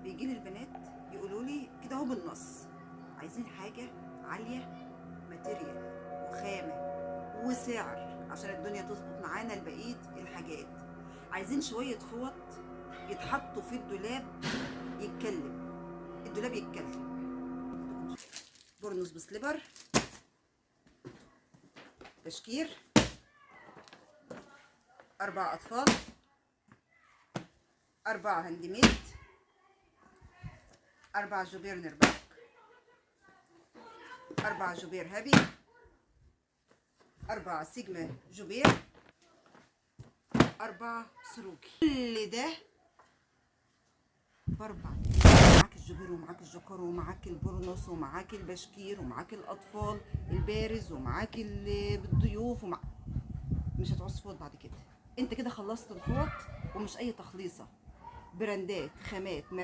بيجي لي البنات يقولوا لي كده اهو بالنص، عايزين حاجة عالية material وخامه وسعر عشان الدنيا تظبط معانا لبقية الحاجات. عايزين شوية فوط يتحطوا في الدولاب يتكلم، الدولاب يتكلم. برنس ب slipper، بشكير، 4 أطفال، 4 handmade، 4 جوبير نرباك، 4 جوبير هابي، 4 سيجما جوبير، 4 سروجي. كل ده ب4. معاك الجوبير ومعاك الجوكر ومعاك البرنس ومعاك البشكير ومعاك الأطفال البارز ومعاك الضيوف ومع... مش هتعوز فوط بعد كده. انت كده خلصت الفوط، ومش اي تخليصه، براندات، خامات، ماركات.